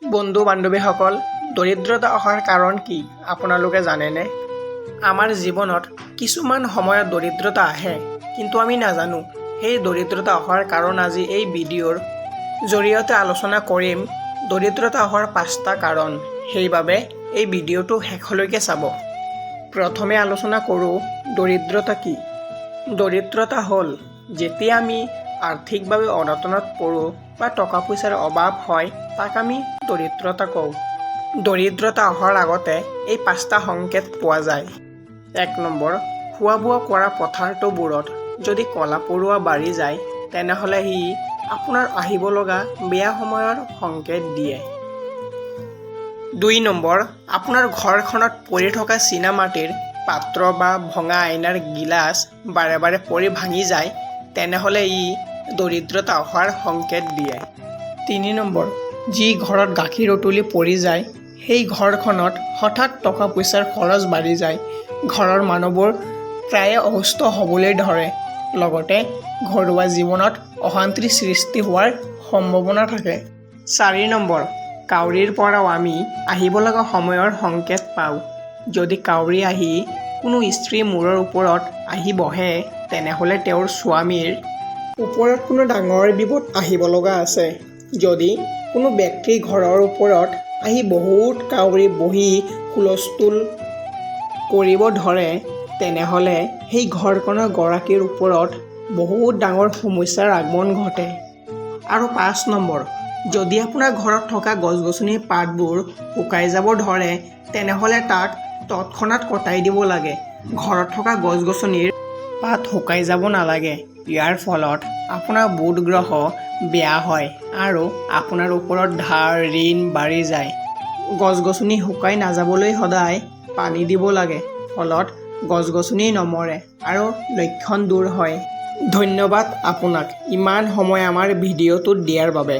বন্ধু বান্ধৱীসকল, দৰিদ্ৰতা অহাৰ কাৰণ কি আপোনালোকে জানেনে? আমাৰ জীৱনত কিছুমান সময়ত দৰিদ্ৰতা আহে, কিন্তু আমি নাজানো সেই দৰিদ্ৰতা অহাৰ কাৰণ। আজি এই ভিডিঅ'ৰ জৰিয়তে আলোচনা কৰিম দৰিদ্ৰতা অহাৰ পাঁচটা কাৰণ। সেইবাবে এই ভিডিঅ'টো শেষলৈকে চাব। প্ৰথমে আলোচনা কৰোঁ দৰিদ্ৰতা কি। দৰিদ্ৰতা হ'ল যেতিয়া আমি আৰ্থিকভাৱে অনাটনত পৰোঁ বা টকা পইচাৰ অভাৱ হয়, তাক আমি দৰিদ্ৰতা কওঁ। দৰিদ্ৰতা অহাৰ আগতে এই পাঁচটা সংকেত পোৱা যায়। 1 নম্বৰ, খোৱা বোৱা কৰা পদাৰ্থবোৰত যদি কলা পৰুৱা বাঢ়ি যায়, তেনেহ'লে সি আপোনাৰ আহিব লগা বেয়া সময়ৰ সংকেত দিয়ে। 2 নম্বৰ, আপোনাৰ ঘৰখনত পৰি থকা চীনা মাটিৰ পাত্ৰ বা ভঙা আইনাৰ গিলাচ বাৰে বাৰে পৰি ভাঙি যায়, তেনেহ'লে ই দৰিদ্ৰতা অহাৰ সংকেত দিয়ে। 3 নম্বৰ, যি ঘৰত গাখীৰ উতলি পৰি যায়, সেই ঘৰখনত হঠাৎ টকা পইচাৰ খৰচ বাঢ়ি যায়। ঘৰৰ মানুহবোৰ প্ৰায়ে অসুস্থ হ'বলৈ ধৰে, লগতে ঘৰুৱা জীৱনত অশান্তিৰ সৃষ্টি হোৱাৰ সম্ভাৱনা থাকে। 4 নম্বৰ, কাউৰীৰ পৰাও আমি আহিব লগা সময়ৰ সংকেত পাওঁ। যদি কাউৰী আহি কোনো স্ত্ৰীৰ মূৰৰ ওপৰত আহি বহে, তেনেহ'লে তেওঁৰ স্বামীৰ ওপৰত কোনো ডাঙৰ বিপদ আহিব লগা আছে। যদি কোনো ব্যক্তিৰ ঘৰৰ ওপৰত আহি বহুত কাউৰী বহি হুলস্থুল কৰিব ধৰে, তেনেহ'লে সেই ঘৰখনৰ গৰাকীৰ ওপৰত বহুত ডাঙৰ সমস্যাৰ আগমন ঘটে। আৰু 5 নম্বৰ, যদি আপোনাৰ ঘৰত থকা গছ গছনিৰ পাতবোৰ শুকাই যাব ধৰে, তেনেহ'লে তাক তৎক্ষণাত কটাই দিব লাগে। ঘৰত থকা গছ গছনিৰ পাত শুকাই যাব নালাগে। ইয়াৰ ফলত আপোনাৰ বুধ গ্ৰহ বেয়া হয় আৰু আপোনাৰ ওপৰত ধাৰ ঋণ বাঢ়ি যায়। গছ গছনি শুকাই নাযাবলৈ সদায় পানী দিব লাগে। ফলত গছ গছনি নমৰে আৰু লক্ষণ দূৰ হয়। ধন্যবাদ আপোনাক ইমান সময় আমাৰ ভিডিঅ'টোত দিয়াৰ বাবে।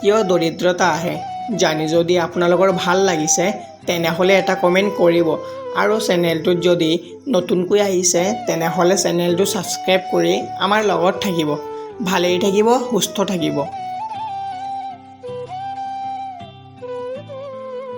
কিয় দৰিদ্ৰতা আহে জানি যদি আপোনালোকৰ ভাল লাগিছে, তেনেহ'লে এটা কমেণ্ট কৰিব আৰু চেনেলটোত যদি নতুনকৈ আহিছে, তেনেহ'লে চেনেলটো ছাবস্ক্ৰাইব কৰি আমাৰ লগত থাকিব। ভালেই থাকিব, সুস্থ থাকিব।